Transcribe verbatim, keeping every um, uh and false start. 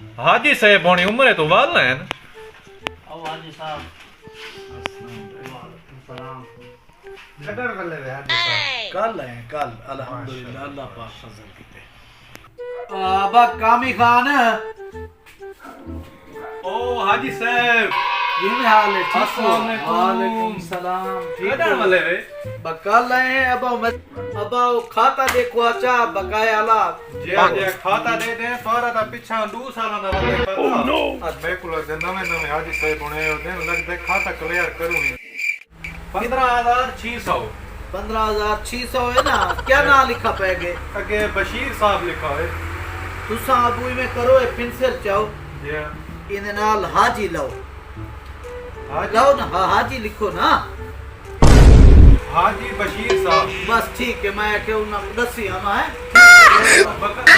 حاجی صاحب ہوݨی عمر تو ول ہن۔ او حاجی صاحب۔ وعلیکم السلام۔ کݙݨ ولے وے حاجی صاحب؟ کل ہیں، کل، الحمدللہ، اللہ پاک فضل کیتے۔ آ، با کامی خان۔ او حاجی صاحب۔ کیویں حال ہے؟ ٹھیک ہو؟ السلام علیکم۔ وعلیکم السلام۔ ٹھیک کݙݨ ہو؟ ولے وے؟ با کل آئے ہیں، ابا میں، ابا وہ کھاتا دیکھو، اچھا، بقایا والا۔ جی، جی، کھاتا دے دیں، سارا دا پچھا ݙو سالاں دا ولے کھاتا۔ Oh no! میں کول اگے نویں نویں حاجی صاحب ہونے او دن لڳدے کھاتا کلیئر کروں ہی۔ پندرہ ہزار چھ سو۔ پندرہ ہزار چھ سو ہے نا؟ کیا نام لکھا پے گے؟ اگے بشیر صاحب لکھا ہوئے۔ تساں ابو میں کرو، اے پنسل چاؤ۔ جی۔ ایندے نال حاجی لو۔ حاجی؟ لو نا، ہاں، حاجی لکھو نا۔ حاجی بشیر صاحب۔ بس ٹھیک ہے، میں کہ انہاں کو دسی ہم ہے۔ بک-،